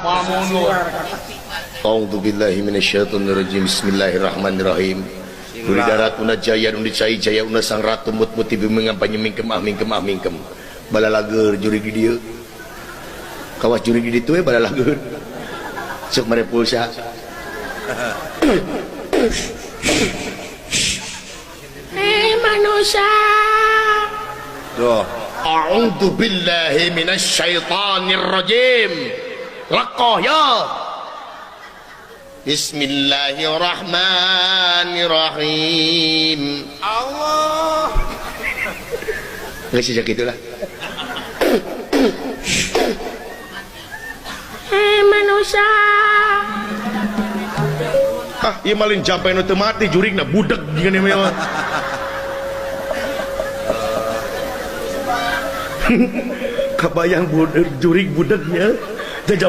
Moal mundur. A'udzu billahi minasyaitonir rajim. Bismillahirrahmanirrahim. Duri darat una jaya undi cai jaya una sang ratu mut-muti bimeng panyemingkem ah mingkem ah mingkem. Balalager jurig di dieu. Kawas jurig di ditu we balalager. Sok mere pulsa. Manusia. Duh. A'udzu billahi minasyaitonir rajim. Lekoh ya. Bismillahirrahmanirrahim. Allah. Nggak sih gitulah. Manusia. Ah, ieu malin jampe nu teu mati jurigna budeg jeung ieu mah. Kabayang budeg jurig budegnya. Jampe